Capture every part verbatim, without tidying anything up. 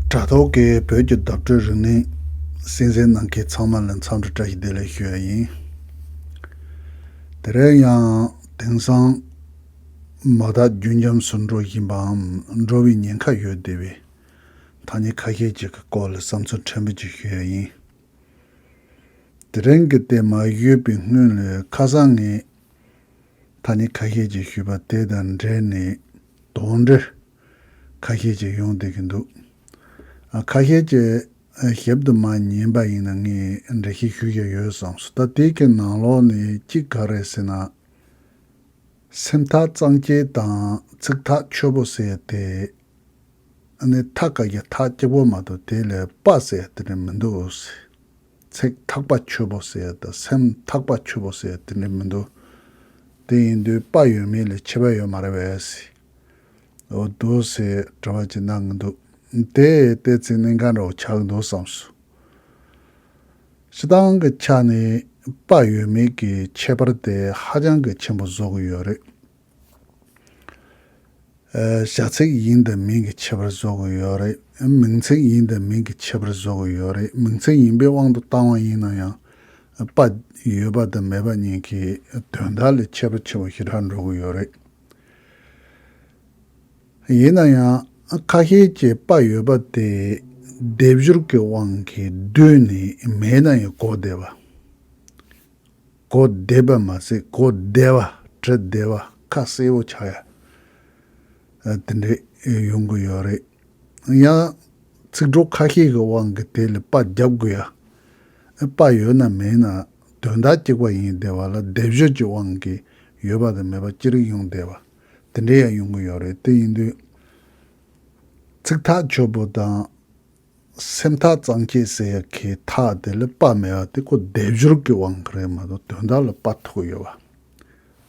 དྲ་ཐོག་གི་བོད་ཀྱི་བརྡ་སྤྲོད་རིག་གནས་གསན་གཟིགས་གནང་མཁན་ཚང་མ་ལ་འཚམས་འདྲི་བཀྲ་ཤིས་བདེ་ལེགས་ཞུ་ཡ་ཡིན། དེ་རིང་ཡང་དེང་སང་མ་དག་རྒྱུན་འབྱམས་སུ་འགྲོ་བཞིན་པའམ་འགྲོ་བའི་ཉེན་ཁ་ཡོད་བསྡད་པའི་ཐ་སྙད་ཁ་ཤས་ཅིག་གི་སྐོར་ལ་བསམ་ཚུལ་ཕྲན་བུ་ཅིག་ཞུ་ཡ་ཡིན། དེ་རིང་གི་དེ་མ་ཞུས་པའི་སྔོན་ལ་ཁ་སང་ངས་ཐ་སྙད་ཁ་ཤས་ཅིག་ཞུས་པ་དེ་དང་འབྲེལ་ནས་དོགས་འདྲི་ཁ་ཤས་ཅིག་ཡོང་བསྡད་ཀྱི་འདུག་ཨ། ཁ་ཤས་ཅིག་ཨ། ཞིབ་ཏུ་མ་ཉན་པ་ཡིན་ན་ངས་འགྲེལ་བཤད་ཞུ་ཡ་ཡོད་བསམ་སོང་། ད་དེ་གི་ནང་ལོགས་ནས་གཅིག་ག་རེ་ཟེར་ན། སེམས་ཐག་གཙང་བཅད་དང་ཚིག་ཐག་ཆོད་པོ་ཟེར་ཡ་དེ། ཨ་ནི་ཐ་ག་གི་ཐ་གཅིག་པོ་མ་གཏོགས་དེ་ལ་པ་ཟེར་ཡ་དེ་འདྲ་མི་འདུག། ཚིག་ཐག་པ་ཆོད་པོ་ཟེར་ཡ་དང་སེམས་ཐག་པ་ཆོད་པོ་ཟེར་ཡ་དེ་འདྲ་མི་འདུག། དེ་ཡིན་དུས་པ་ཡོད་མེད་ལ་ཁྱད་པར་ཡོད་མ་རེད་པས། འོ་འདུག་ཟེར་དྲི་བ་ཅིག་གནང་གི་འདུག། དེ་ཏོག་ཙམ་གནད་འགག་འདྲ་བོ་ཆགས་ཀྱི་འདུག་བསམ་སོང་། སྤྱིར་བཏང་གི་ཆ་ནས་པ་ཡོད་མེད་ཀྱི་ཁྱད་པར་དེ་ཧ་ཅང་གི་ཆེན་པོ་བཟོ་གི་ཡོད་རེད། ཨ། བྱ་ཚིག་ཡིན་དང་མིན་གྱི་ཁྱད་པར་བཟོ་གི་ཡོད་རེད། མིང་ཚིག་ཡིན་དང་མིན་གྱི་ཁྱད་པར་བཟོ་གི་ཡོད་རེད། མིང་ཚིག་ཡིན་པའི་དབང་དུ་བཏང་བ་ཡིན་ན་ཡང་པ་ཡོད་པ་དང་མེད་པ་གཉིས་ཀྱི་དོན་དག་ལ་ཁྱད་པར་ཆེན་པོ་ཞེ་དྲག་འགྲོ་གི་ཡོད་རེད། ཡིན་ན་ཡང་ཁ་ཤས་ཀྱིས་པ་ཡོད་པ་དེ་སྡེབ་སྦྱོར་གྱི་དབང་གིས་བསྡུས་ནས་མེད་ན་ཡང་གོ་བདེ་བ། གོ་བདེ་བ་མ་ཟད་གོ་བདེ་བ། འབྲི་བདེ་བ། ཁ་གསལ་པོ་ཆགས་ཡ། ཨ། དེ་འདྲས་ཡོང་གི་ཡོད་རེད། ཡང་ཚིག་གྲོགས་ཁ་ཤས་ཀྱི་དབང་གིས་དེ་ལ་པ་རྒྱབ་དགོས་ཡ། ཨ། པ་ཡོད་ན་མེད་ན་དོན་དག་གཅིག་པ་ཡིན་བསྡད་པ་ལ་སྡེབ་སྦྱོར་གྱི་དབང་གིས་ཡོད་པ་དང་མེད་པ་ཅི་རིགས་ཡོང་བསྡད་པ། དེ་འདྲས་ཡང་ཡོང་གི་ཡོད་རེད། དེ་ཡིན་དུས་ཚིག་ཐག་ཆོད་པོ་དང་སེམས་ཐག་གཙང་བཅད་ཟེར་ཡ་གི་ཐག་དེ་ལ་པ་མེད་པ་དེ་ཁོ་སྡེབ་སྦྱོར་གྱི་དབང་གིས་རེད་མ་གཏོགས་དོན་དག་ལ་པ་ཐུག་ཡོད་པ།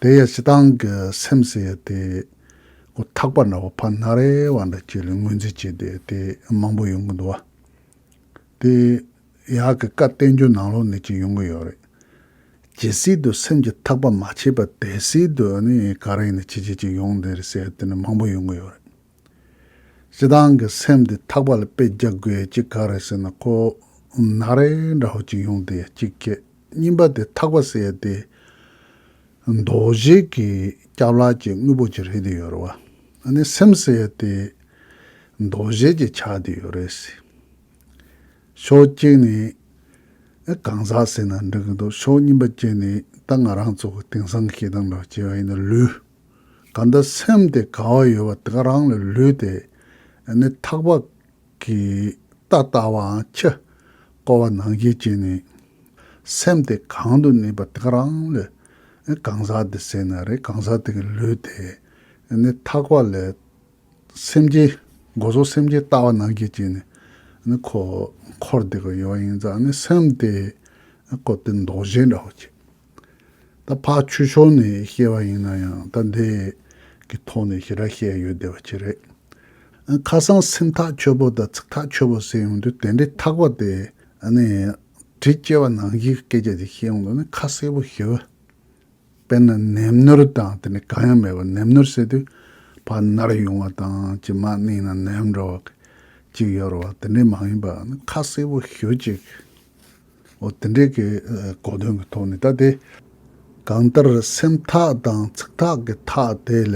དེ་ཡང་སྤྱིར་བཏང་གི་སེམས་ཟེར་ཡ་དེ་ཁོ་ཐག་པ་འདྲ་བོ་ཕར་ནར་བ་འདྲ་ཅིག་ལ་ངོས་འཛིན་བྱས་ཏེ་དེ་མང་པོ་ཡོང་གི་འདུག་བ། དེ་ཡག་གི་བཀའ་བསྟན་འགྱུར་ནང་ལོགས་ནས་ཅིག་ཡོང་གི་ཡོད་རེད། ཇི་སྲིད་དུ་སེམས་ཀྱི་ཐག་པ་མ་ཆད་པ་དེ་སྲིད་དུ་ནི་ག་རེ་ཡིན་ན་བྱེད་བྱེད་ཅིག་ཡོང་བསྡད་རེད་ཟེར་དེ་ནི་མང་པོ་ཡོང་གི་ཡོད་རེད། སྤྱིར་བཏང་གི་སེམས་དེ་ཐག་པ་ལ་དཔེ་རྒྱག་དགོས་ཡ་གཅིག་ག་རེ་ཟེར་ན་ཁོ་ནར་བ་འདྲ་བོ་ཅིག་ཡོང་བསྡད་ཡ་གཅིག་བྱས། གཉིས་པ་དེ་ཐག་པ་ཟེར་ཡ་དེ་འདུ་བྱེད་ཀྱི་སྐྱབས་ལག་ཅིག་དངོས་པོ་ཅིག་རེད་དེ་ཡོད་རེད་བ། ཨ་ནི་སེམས་ཟེར་ཡ་དེ་འདུ་བྱེད་ཅིག་ཆགས་བསྡད་ཡོད་རེད་ཟེར། ཕྱོགས་གཅིག་ནས་གང་ཟག་ཟེར་ན་འགྲིག་གི་འདུག། ཕྱོགས་གཉིས་པ་གཅིག་ནས་ད་ང་རང་ཚོ་གི་དེང་སང་གི་བཤད་སྟངས་འདྲ་བ་བྱས་པ་ཡིན་ན་ལུས། གང་ལྟར་སེམས་དེ་ག་བ་ཡོད་པ་དེ་ག་རང་ལ་ལུས་ཏེ། ཨ་ནི་ཐག་པ་གི་རྟ་ལྟ་བའང་ཁྱི་བསྐོར་བ་ནང་བཞིན་བྱས་ནས། སེམས་དེ་གང་དུ་གནས་པ་དེ་ག་རང་ལ་གང་ཟག་དེ་ཟེར་ན་རེད། གང་ཟག་དེ་གི་ལུས་དེ་ནི་ཐག་པ་ལས་སེམས་ཅན་སྒོ་ཟོག་སེམས་ཅན་ལྟ་བ་ནང་བཞིན་བྱས་ནས་ནི་ཁོ་འཁོར་བསྡད་ཀྱི་ཡོད་པ་ཡིན་ཙང་ནི་སེམས་དེ་ཁོ་དེ་འདུ་བྱེད་འདྲ་བོ་བྱས། ད་ཕར་ཆོས་ཕྱོགས་ནས་བཤད་པ་ཡིན་ན་ཡང་ད་འདི་གི་ཐོག་ནས་ཞེ་དྲག་བཤད་ཡ་ཡོད་བསྡད་པ་ཅིག་རེད། ཁ་སང་སེམས་ཐག་ཆོད་པོ་དང་ཚིག་ཐག་ཆོད་པོ་ཟེར་ཡོང་དུས་དེ་འདྲའི་ཐག་པ་དེ་ཨ་ནི་གྲི་བཅད་པ་ནང་བཞིན་སྐད་ཆ་དེ་བཤད་ཡོང་དུས་ནི་ཁ་གསལ་པོ་ཞེ་པོ། དཔེར་ན་ནེམ་ནུར་དང་དེ་ནི་གང་ཡང་མེད་པ། ནེམ་ནུར་ཟེར་དུས་ཕར་ནར་ཡོང་བ་དང་ཅི་མ་ནིང་ན་ནེམ་འགྲོ་བ་ཅིག་ཡོད་རེད་བ། དེ་འདྲའི་མ་ཡིན་པ་ནི་ཁ་གསལ་པོ་ཞེ་པོ་ཅིག། འོ་དེ་འདྲའི་གི་ཨ་གོ་དོན་གི་ཐོག་ནས་ད་དེ་གང་ལྟར་སེམས་ཐག་དང་ཚིག་ཐག་གི་ཐག་དེ་ལ་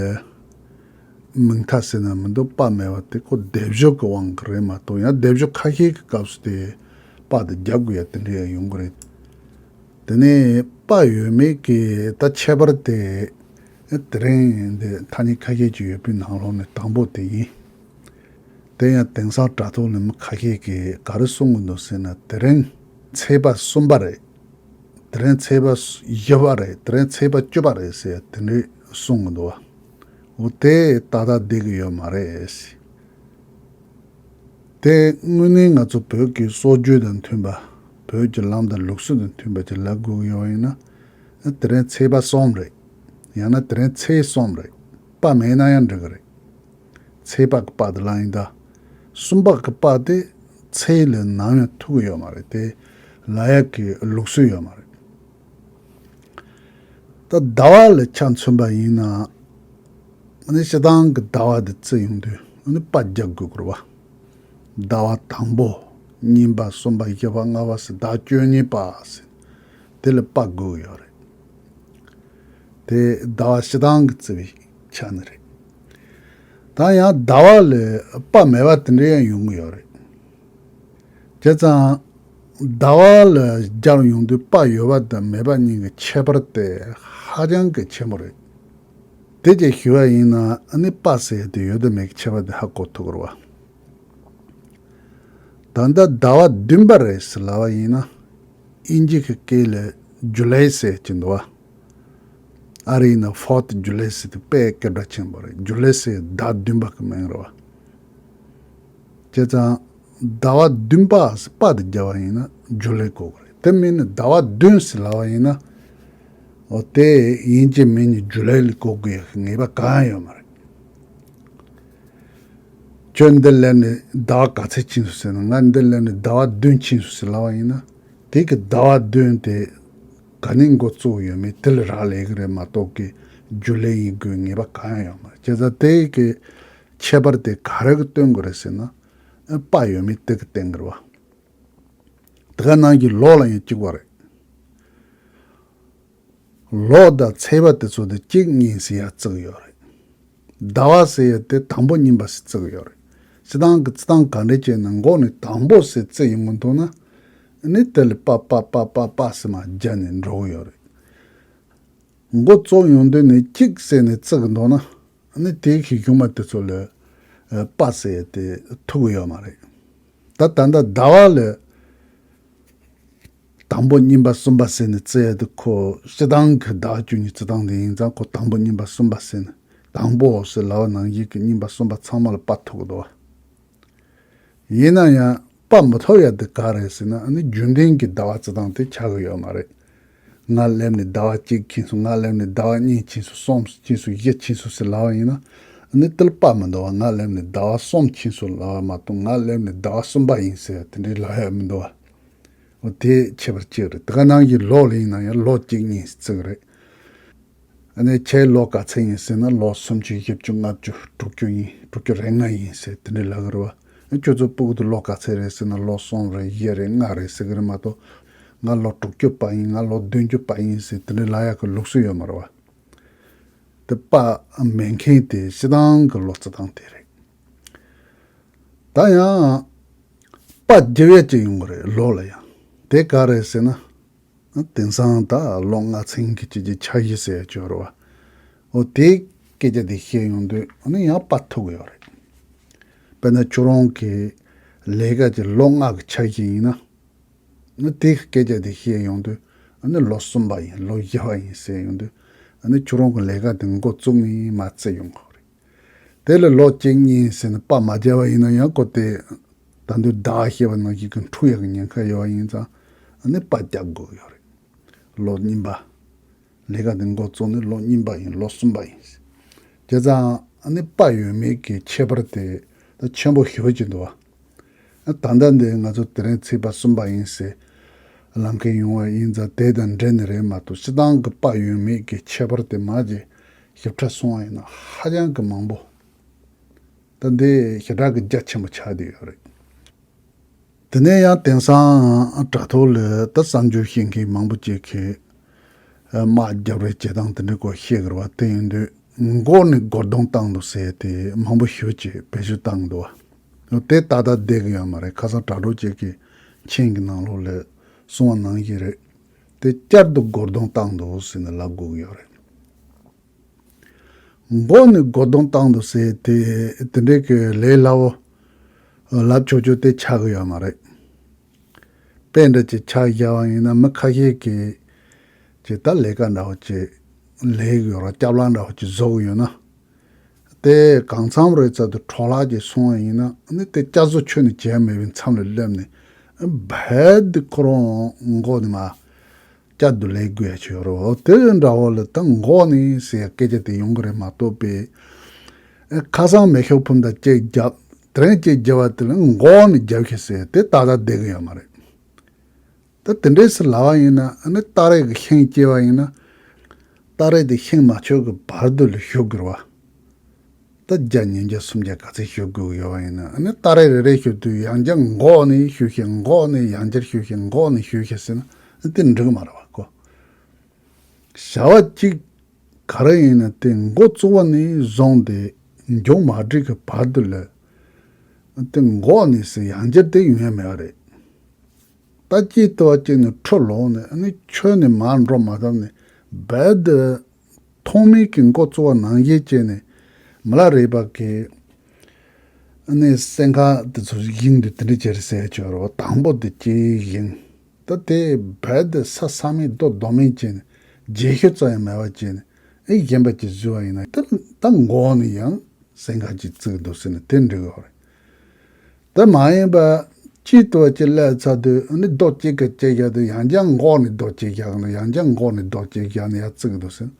མིང་མཐའ་ཟེར་ན་མི་འདུག། པ་མེད་པ་དེ་ཁོ་སྡེབ་སྦྱོར་གི་དབང་གིས་རེད་མ་གཏོགས། ཡང་སྡེབ་སྦྱོར་ཁ་ཤས་ཀྱི་སྐབས་སུ་དེ་པ་དེ་རྒྱབ་དགོས་ཡ་དེ་འདྲ་ཡང་ཡོང་གི་རེད། དེ་ནས་པ་ཡོད་མེད་ཀྱི་ད་ཁྱད་པར་དེ་དེ་རིང་འདི་ཐ་སྙད་ཁ་ཤས་ཅིག་ཡོད་པའི་ནང་ལོགས་ནས་དང་པོ་དེ་ཡིན། དེ་ཡང་དེང་སང་དྲ་ཐོག་ནས་མི་ཁ་ཤས་ཀྱིས་ག་རེ་གསུང་གི་འདུག་ཟེར་ན། དེ་རིང་ཚེས་པ་གསུམ་པ་རེད། དེ་རིང་ཚེས་པ་བཞི་པ་རེད། དེ་རིང་ཚེས་པ་བཅུ་པ་རེད་ཟེར་དེ་འདྲས་གསུང་གི་འདུག་བ། འོ་དེ་ཏག་ཏག་བསྡད་ཀྱི་ཡོད་མ་རེད། དེ་དངོས་གནས་ང་ཚོ་བོད་ཀྱི་སྲོལ་རྒྱུན་དང་མཐུན་པ། བོད་ཀྱི་ལམ་དང་ལུགས་སྲོལ་དང་མཐུན་པ་ཅིག་ལབ་དགོས་ཀྱི་ཡོད་པ་ཡིན་ན། དེ་རིང་ཚེས་པ་གསུམ་རེད། ཡང་ན་དེ་རིང་ཚེས་གསུམ་རེད། པ་མེད་ན་ཡང་འགྲིག་གི་རེད། ཚེས་པ་གི་པ་དེ་ལབ་ཡིན་ད། གསུམ་པ་གི་པ་དེ་ཚེས་ལ་ནམ་ཡང་ཐུག་གི་ཡོད་མ་རེད་དེ། ལབ་ཡག་གི་ལུགས་སྲོལ་ཡོད་མ་རེད། ད་ཟླ་བ་ལ་ཆ་མཚོན་པ་ཡིན་ན། ཨ་ནི་སྤྱིར་བཏང་གི་ཟླ་བ་དེ་བརྩི་ཡོང་དུས་ཨ་ནི་པ་རྒྱག་དགོས་ཀྱི་རེད་བ། ཟླ་བ་དང་པོ། གཉིས་པ། གསུམ་པ། བཞི་པ། ལྔ་པ་ཟེར། ཟླ་བཅུ་གཉིས་པ་ཟེར། དེ་ལ་པ་དགོས་ཀྱི་ཡོད་རེད། དེ་ཟླ་བ་སྤྱིར་བཏང་གི་བརྩི་བའི་ཆ་ནས་རེད། ད་ཡང་ཟླ་བ་ལ་པ་མེད་པ་དེ་འདྲ་ཡང་ཡོང་གི་ཡོད་རེད། བྱས་ཙང་ཟླ་བ་ལ་སྦྱར་ཡོང་དུས་པ་ཡོད་པ་དང་མེད་པ་གཉིས་ཀྱི་ཁྱད་པར་དེ་ཧ་ཅང་གི་ཆེན་པོ་རེད། དེ་ཅིག་ཞུ་བ་ཡིན་ན་ཨ་ནི་པ་ཟེར་ཡ་དེ་ཡོད་དང་མེད་ཀྱི་ཁྱད་པར་དེ་ཧ་གོ་ཐུབ་ཀྱི་རེད་བ། ད་ལྟ་ཟླ་བ་བདུན་པ་རེད་ཟེར་ལབ་པ་ཡིན་ན། དབྱིན་ཇི་གི་སྐད་ལ་ཇུ་ལའི་ཟེར་གྱི་འདུག་བ། ཨ་རི་ཡིན་ན་ཕོར་ཐི་ཇུ་ལའི་ཟེར་དེ་དཔེ་སྐད་གྲགས་ཆེན་པོ་རེད། ཇུ་ལའི་ཟེར་ཟླ་བདུན་པ་གི་མིང་རེད་བ། བྱས་ཙང་ཟླ་བ་བདུན་པ་ཟེར་པ་དེ་སྦྱར་བ་ཡིན་ན་ཇུ་ལའི་གོ་གི་རེད། དེ་མིན་ན་ཟླ་བ་བདུན་ཟེར་ལབ་པ་ཡིན་ན། འོ་དེ་དབྱིན་ཇི་མིང་ནི་ཇུ་ལའི་ལ་གོ་དགོས་ཡག་གི་ངེས་པ་གང་ཡང་ཡོད་མ་རེད། ཁྱོད་འདི་སླེབས་ནས་ཟླ་བ་ག་ཚོད་ཕྱིན་སོང་ཟེར་ན། ང་འདི་སླེབས་ནས་ཟླ་བ་བདུན་ཕྱིན་སོང་ཟེར་ལབ་པ་ཡིན་ན། དེ་གི་ཟླ་བ་བདུན་དེ་ག་ནས་འགོ་བཙུགས་ཡོད་མེད་དེ་ལ་རག་ལས་ཀྱི་རེད་མ་གཏོགས་ཀྱི་ཇུ་ལའི་ཡིན་དགོས་ངེས་པ་གང་ཡང་ཡོད་མ་རེད། བྱས་ཙང་དེ་གི་ཁྱད་པར་དེ་ག་རེ་གི་སྟོན་དགོས་རེད་ཟེར་ན། ཨ་པ་ཡོད་མེད་དེ་གི་སྟོན་གི་རེད་བ། དེ་ག་ནང་གི་ལོ་ལ་ཡང་གཅིག་པ་རེད། ལོ་དང་ཚེས་པ་དེ་ཚོ་དེ་གཅིག་གཉིས་ཟེར་ཡ་བརྩི་གི་ཡོད་རེད། ཟླ་བ་ཟེར་ཡ་དེ་དང་པོ་གཉིས་པ་ཟེར་བརྩི་གི་ཡོད་རེད། སྤྱིར་བཏང་གི་བརྩི་སྟངས་ག་འདྲ་བྱས་ན་མགོ་ནས་དང་པོ་ཟེར་བརྩི་ཡོང་གི་འདུག་ན། ཨ་ནི་དེ་ལ་པ་པ་པ་པ་པ་ཟེར་མར་སྦྱར་ནས་འགྲོ་གི་ཡོད་རེད། མགོ་བཙུགས་ཡོང་དུས་ནས་གཅིག་ཟེར་ནས་བརྩི་གི་འདུག་ན། ཨ་ནི་དེའི་གི་གཞུག་མ་དེ་ཚོ་ལ་ཨ་པ་ཟེར་ཡ་དེ་ཐུག་གི་ཡོད་མ་རེད། ད་ད་ལྟ་ཟླ་བ་ལ་དང་པོ་གཉིས་པ་གསུམ་པ་ཟེར་ནས་བརྩི་ཡ་དེ་ཁོ་སྤྱིར་བཏང་གི་ཟླ་བ་བཅུ་གཉིས་བརྩི་སྟངས་དེ་ཡིན་ཙང་ཁོ་དང་པོ་གཉིས་པ་གསུམ་པ་ཟེར་ནས། དང་པོ་ཟེར་ལབ་པ་ནང་བཞིན་གྱི་གཉིས་པ་གསུམ་པ་ཚང་མ་ལ་པ་ཐུག་གི་འདུག་བ། ཡིན་ན་ཡང་པ་མི་ཐུག་ཡ་དེ་ག་རེད་ཟེར་ན། ཨ་ནི་རྒྱུན་ལྡན་གྱི་ཟླ་བ་བརྩི་སྟངས་དེ་ཆགས་ཀྱི་ཡོད་མ་རེད། ང་སླེབས་ནས་ཟླ་བ་གཅིག་ཕྱིན་སོང་། ང་སླེབས་ནས་ཟླ་བ་གཉིས་ཕྱིན་སོང་། གསུམ་ཕྱིན་སོང་། བཞི་ཕྱིན་སོང་ཟེར་ལབ་པ་ཡིན་ན། ཨ་ནི་དེ་ལ་པ་མི་འདུག་བ། ང་སླེབས་ནས་ཟླ་བ་གསུམ་ཕྱིན་སོང་ལབ་པ་མ་གཏོགས། ང་སླེབས་ནས་ཟླ་བ་གསུམ་པ་ཡིན་ཟེར་དེ་འདྲའི་ལབ་ཡ་མི་འདུག་བ། འོ་དེ་ཁྱད་པར་གཅིག་རེད། དེ་ག་ནང་བཞིན་ལོ་ལ་ཡིན་ན་ཡང་ལོ་གཅིག་གཉིས་བརྩི་གི་རེད། ཨ་ནི་ཁྱེད་ལོ་ག་ཚོད་ཡིན་ཟེར་ན། ལོ་སུམ་ཅུ། བཞི་བཅུ། ལྔ་བཅུ། དྲུག་ཅུ་ཡིན། དྲུག་ཅུ་རེ་ལྔ་ཡིན་ཟེར་དེ་འདྲ་ལབ་ཀྱི་རེད་བ། ཁྱོད་ཚོ་ཕྲུ་གུ་དེ་ལོ་ག་ཚོད་རེད་ཟེར་ན། ལོ་གསུམ་རེད། བཞི་རེད། ལྔ་རེད་ཟེར་གྱི་རེད་མ་གཏོགས། ང་ལོ་དྲུག་ཅུ་པ་ཡིན། ང་ལོ་བདུན་ཅུ་པ་ཡིན་ཟེར་དེ་འདྲ་ལབ་ཡག་གི་ལུགས་སྲོལ་ཡོད་མ་རེད་བ། དེ་པ་མེད་མཁན་དེ་སྤྱིར་བཏང་གི་ལོ་བརྩི་སྟངས་དེ་རེད། ད་ཡང་པ་བརྗེ་བ་ཅིག་ཡོང་གི་རེད་ལོ་ལ་ཡང་། དེ་ག་རེད་ཟེར་ན། དེང་སང་ད་ལོ་ལྔ་ཚན་གྱི་སྤྱི་ཀྱི་འཆར་གཞི་ཟེར་ཡ་ཅིག་ཡོད་རེད་བ། འོ་དེའི་སྐད་ཆ་དེ་བཤད་ཡོང་དུས་ཨ་ནི་ཡང་པ་ཐུག་གི་ཡོད་རེད། དཔེར་ན་ཁྱོད་རང་གི་ལས་ཀ་གི་ལོ་ལྔ་གི་འཆར་གཞི་ཡིན་ན། ཨ་ནི་དེའི་སྐད་ཆ་དེ་བཤད་ཡོང་དུས་ཨ་ནི་ལོ་གསུམ་པ་ཡིན། ལོ་བཞི་པ་ཡིན་ཟེར་ཡོང་དུས། ཨ་ནི་ཁྱོད་རང་གི་ལས་ཀ་དེ་འགོ་བཙུགས་ནས་མར་བརྩི་ཡོང་གི་རེད། དེ་ལ་ལོ་གཅིག་གཉིས་ཟེར་ནས་པ་མ་བརྒྱབ་པ་ཡིན་ན་ཡང་ཁོ་དེ་ད་དུང་ཟླ་བ་ཞེས་པ་ནང་བཞིན་གྱི་འཁྲུག་ཡག་གི་ཉེན་ཁ་ཡོད་པ་ཡིན་ཙང་། ཨ་ནི་པ་རྒྱག་དགོས་ཡོད་རེད། ལོ་གཉིས་པ། ལས་ཀ་དེ་འགོ་བཙུགས་ནས་ལོ་གཉིས་པ་ཡིན། ལོ་གསུམ་པ་ཡིན། བྱས་ཙང་ཨ་ནི་པ་ཡོད་མེད་ཀྱི་ཁྱད་པར་དེ་ད་ཆེན་པོ་ཞེ་པོ་ཅིག་འདུག་བ། ད་ལྟ་འདི་ང་ཚོ་དེ་རིང་ཚེས་པ་གསུམ་པ་ཡིན་ཟེར་ལབ་མཁན་ཡོང་བ་ཡིན་ཙང་དེ་དང་འབྲེལ་ནས་རེད་མ་གཏོགས། སྤྱིར་བཏང་གི་པ་ཡོད་མེད་ཀྱི་ཁྱད་པར་དེ་མར་ཅིག་ཞིབ་ཕྲ་སོང་བ་ཡིན་ན་ཧ་ཅང་གི་མང་པོ། ད་འདི་ཞེ་དྲག་གི་རྒྱ་ཆེན་པོ་ཆགས་བསྡད་ཡོད་རེད། དེ་ནས་ཡང་དེང་སང་དྲ་ཐོག་ལ་ད་གསར་འགྱུར་བཤད་མཁན་མང་པོ་ཅིག་གིས་དམག་རྒྱབ་རེས་བྱེད་སྟངས་དེ་འདྲ་སྐོར་བཤད་ཀྱི་རེད་བ། དེ་ཡིན་དུས་མགོ་ནས་སྒོ་རྡུང་བཏང་འདུག་ཟེར་དེ་མང་པོ་ཞེ་པོ་ཅིག་བེད་སྤྱོད་བཏང་འདུག་བ། དེ་ཏག་ཏག་བསྡད་ཀྱི་ཡོད་མ་རེད། ཁ་སང་དྲ་གྲོགས་ཅིག་གིས་མཆན་གྱི་ནང་ལོགས་ལ་གསུངས་པ་ནང་བཞིན་རེད། དེ་བསྐྱར་དུ་སྒོ་རྡུང་བཏང་འདུག་ཟེར་ནས་ལབ་དགོས་ཀྱི་ཡོད་རེད། མགོ་ནས་སྒོ་རྡུང་བཏང་འདུག་ཟེར་དེ་དེ་འདྲའི་གི་ལས་སླ་བོ་ལབ་ཆོག་ཆོག་དེ་ཆགས་ཀྱི་ཡོད་མ་རེད། དཔེ་འདྲ་ཅིག་ཆ་བཞག་པ་ཡིན་ན། མི་ཁ་ཤས་ཀྱིས་ཅིག་ད་ལས་ཀ་འདྲ་བོ་ཅིག་ལས་ཀྱི་ཡོད་ར། སྐྱབས་ལྷ་འདྲ་བོ་ཅིག་བཟོ་གི་ཡོད་ན། དེ་གང་འཚམ་རེ་ཙམ་དུ་འཕྲོ་བརླག་ཅིག་སོང་བ་ཡིན་ན། ཨ་ནི་དེ་བསྐྱར་བཟོ་ཁྱོན་ནས་བྱས་མེད་པའི་མཚམས་ལ་སླེབས་ནས། རྦད་དེ་ཁོ་རང་མགོ་ནས་མར་བསྐྱར་དུ་ལས་དགོས་ཡ་ཅིག་ཡོད་རེད། འོ་དེ་འདྲ་བོ་ལ་ད་མགོ་ནས་ཟེར་ཡ་སྐད་ཆ་དེ་ཡོང་གི་རེད་མ་གཏོགས་པའི། ཨེ་ཁ་སང་མེ་ཤོག་ཕུམ་དང་གཅིག་བརྒྱབ། དེ་རིང་གཅིག་བརྒྱབ་པ་དེ་ལ་མགོ་ནས་རྒྱབ་ཤིག་ཟེར་དེ་ཏག་ཏག་བསྡད་ཀྱི་ཡོད་མ་རེད། ད་དེ་འདྲས་སུ་ལབ་པ་ཡིན་ན། ཨ་ནི་སྟ་རེ་གི་ཤིང་སྐྱེས་པ་ཡིན་ན། སྟ་རེ་དེ་ཤིང་མ་ཆགས་ཀྱི་བར་དུ་ལ་ཞུགས་དགོས་རེད་བ། ད་བརྒྱ་ཉིས་བརྒྱ་སུམ་བརྒྱ་ག་ཚད་ཞུ་དགོས་ཀྱི་ཡོད་པ་ཡིན་ན། ཨ་ནི་ཏ་རེ་རེ་རེ་ཞུ་དུས་ཡང་བསྐྱར་འགོག་ནས་ཞུ་ཤེས། འགོག་ནས་ཡང་བསྐྱར་ཞུ་ཤེས། འགོག་ནས་ཞུ་ཤེས་ཟེར་ན་དེ་འགྲིག་མ་རེད་བ་ཀོ། བྱ་བ་གཅིག་ག་རེ་ཡིན་ན་དེ་འགོ་བཙུགས་པ་ནས་བཟུང་སྟེ་མཇུག་མ་སྒྲིལ་གྱི་བར་དུ་ལ་དེ་འགོག་ནས་ཟེར་ཡང་བསྐྱར་དེ་ཡོང་ཡ་མེད་པ་རེད། ད་ཅིག་ལྟོས་ཅིག་ནས་འཕྲོ་ལོག་ནས་ཨ་ནི་ཆོས་ནས་མར་འགྲོ་མ་ཐུབ་ནས་རྦད་དེ་ཐོག་མའི་གི་འགོ་བཙུགས་པ་ནང་བཞིན་བྱས་ནས་མི་ལ་རས་པ་གིས་ཨ་ནི་སེམས་ཁམས་དེ་ཚོ་བཞེངས་དུས་དེ་འདྲ་བྱས་རེད་ཟེར་ཡ་ཅིག་ཡོད་རེད་བ། དང་པོ་དེ་གཅིག་བཞེངས། ད་དེ་རྦད་དེ་ས་ས་མིན་རྡོ་རྡོ་མིན་བྱས་ནས་རྗེས་ཤུལ་ཙམ་ཡང་མེད་པ་བྱས་ནས་ཨེ་གཞན་པ་ཅིག་བཟོས་པ་ཡིན་ན་ད་ད་འགོག་ནས་ཡང་སེམས་ཁམས་ཅིག་བཙུགས་འདུག་ཟེར་ནས་དེ་འགྲིག་ཡོད་རེད། དེ་མ་ཡིན་པ་གཅིག་ཏུ་བ་གཅིག་སླེབས་ཚར་དུས་ཨ་ནི་རྡོ་གཅིག་གི་གཅིག་བཞག་དུས་ཡང་བསྐྱར་འགོག་ནས་རྡོ་གཅིག་བཞག་ནས་ཡང་བསྐྱར་འགོག་ནས་རྡོ་གཅིག་བཞག་ནས་ཡར་བཙུགས་འདུག་ཟེར།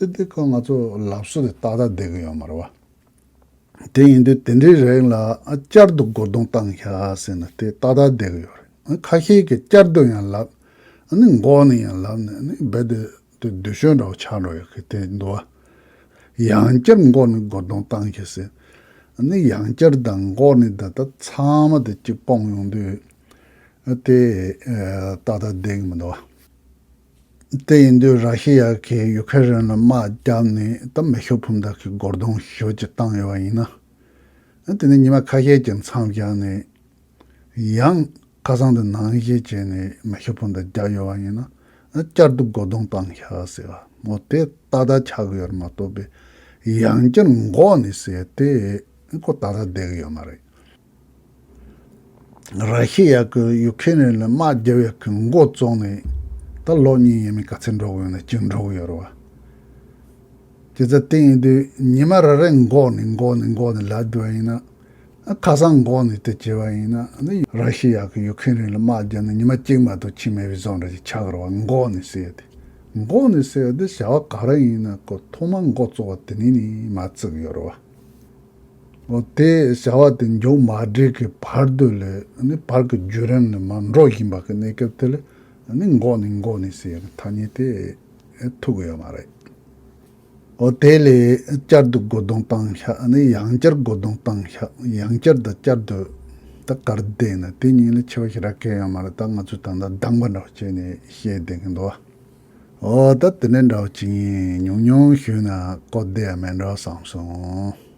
དེ་དེ་ཁོ་ང་ཚོ་ལབ་སྲོལ་དེ་ཏག་ཏག་བསྡད་ཀྱི་ཡོད་མ་རེད་བ། དེ་ཡིན་དུས་དེ་འདྲའི་རིགས་ལ་ཨ་བསྐྱར་དུ་སྒོ་རྡུང་བཏང་ཤག་ཟེར་ན་དེ་ཏག་ཏག་བསྡད་ཀྱི་ཡོད་རེད། ཨ་ཁ་ཤས་ཀྱིས་བསྐྱར་དུ་ཡང་ལབ། ཨ་ནི་འགོག་ནས་ཡང་ལབ་ནས་ཨ་ནི་རྦད་དེ་དེ་བདུད་ཤོད་འདྲ་བོ་ཆགས་འགྲོ་ཡོད་ཀི་དེ་འདུག་བ། ཡང་བསྐྱར་འགོག་ནས་སྒོ་རྡུང་བཏང་ཤག་ཟེར། ཨ་ནི་ཡང་བསྐྱར་དང་འགོག་ནས་ད་ལྟ་ཚང་མ་དེ་གཅིག་སྤུངས་ཡོང་དུས་ཨ་དེ་ཨ་ཏག་ཏག་བསྡད་ཀྱི་མི་འདུག་བ། དེ་ཡིན་དུས་ར་ཤི་ཡ་གིས་ཡུ་ཁེ་རན་ལ་དམག་བརྒྱབ་ནས་ད་མེ་ཤུགས་འཕུར་མདའ་གི་སྒོ་རྡུང་ཞེ་པོ་ཅིག་བཏང་ཡོད་པ་ཡིན་ན། དེ་ནས་ཉི་མ་ཁ་ཤས་ཀྱི་མཚམས་བཞག་ནས་ཡང་ཁ་སང་དེ་ནང་བཞིན་བྱས་ནས་མེ་ཤུགས་འཕུར་མདའ་བརྒྱབ་ཡོད་པ་ཡིན་ན། བསྐྱར་དུ་སྒོ་རྡུང་བཏང་ཤག་ཟེར་བ་མོ་དེ་ཏག་ཏག་ཆགས་ཀྱི་ཡོད་རེད་མ་གཏོགས་པའི་ཡང་བསྐྱར་འགོག་ནས་ཟེར་དེ་ཁོ་ཏག་ཏག་བསྡད་ཀྱི་ཡོད་མ་རེད། ར་ཤི་ཡ་གི་ཡུ་ཁེ་རན་ལ་དམག་རྒྱབ་ཡག་གི་འགོ་བཙུགས་ནས་ད་ལོ་གཉིས་ཡས་མས་ག་ཚོད་འགྲོ་གི་ཡོད་ན་ཅིག་འགྲོ་གི་ཡོད་རེད་བ། བྱས་ཙང་དེ་ཡིན་དུས་ཉི་མ་རེ་རེ་འགོག་ནས་འགོག་ནས་འགོག་ནས་ལབ་བསྡད་པ་ཡིན་ན། ཁ་སང་འགོག་ནས་དེ་བྱས་པ་ཡིན་ན་ནི་ར་ཤི་ཡ་གི་ཡུ་ཁེ་རན་ལ་དམག་རྒྱབ་ནས་ཉི་མ་གཅིག་མ་གཏོགས་ཕྱིན་མེད་པའི་བཟོ་འདྲ་ཞིག་ཆགས་ཀྱི་རེད་བ། འགོག་ནས་ཟེར་ཡ་དེ། འགོག་ནས་ཟེར་ཡ་དེ་བྱ་བ་ག་རེ་ཡིན་ན་ཁོ་ཐོག་མ་འགོ་བཙུགས་པ་དེ་ནས་ནི་མར་བཙུགས་ཡོད་རེད་བ། འོ་དེ་བྱ་བ་དེ་མཇུག་མ་སྒྲིལ་གྱི་བར་དུ་ལ་ནི་བར་གྱི་བརྒྱུད་རིམ་ནས་མར་འགྲོ་བཞིན་པ་གི་གནས་སྐབས་དེ་ལ་ནི་འགོག་ནས་འགོག་ནས་ཟེར་ཡག་གི་ཐ་སྙད་དེ་ཐུག་གི་ཡོད་མ་རེད། འོ་དེ་ལས་བསྐྱར་དུ་སྒོ་རྡུང་བཏང་ཤག་ནི་ཡང་བསྐྱར་སྒོ་རྡུང་བཏང་ཤག་ཡང་བསྐྱར་དང་བསྐྱར་དུ་ད་གར་བསྡད་ན་དེ་གཉིས་ལ་ཁྱད་པར་ཞེ་དྲག་གང་ཡང་ཡོད་མ་རེད། ད་ང་ཚོས་ད་ལྟ་གདམ་ག་འདྲ་བོ་བྱས་ནས་བཤད་བསྡད་ཀྱི་འདུག་བ། འོ་ད་དེ་འདྲ་འདྲ་བོ་ཅིག་ཡིན། ཉུང་ཉུང་ཞུས་ན་གོ་བདེ་ཡ་མེད་འགྲོ་བསམ་སོང་།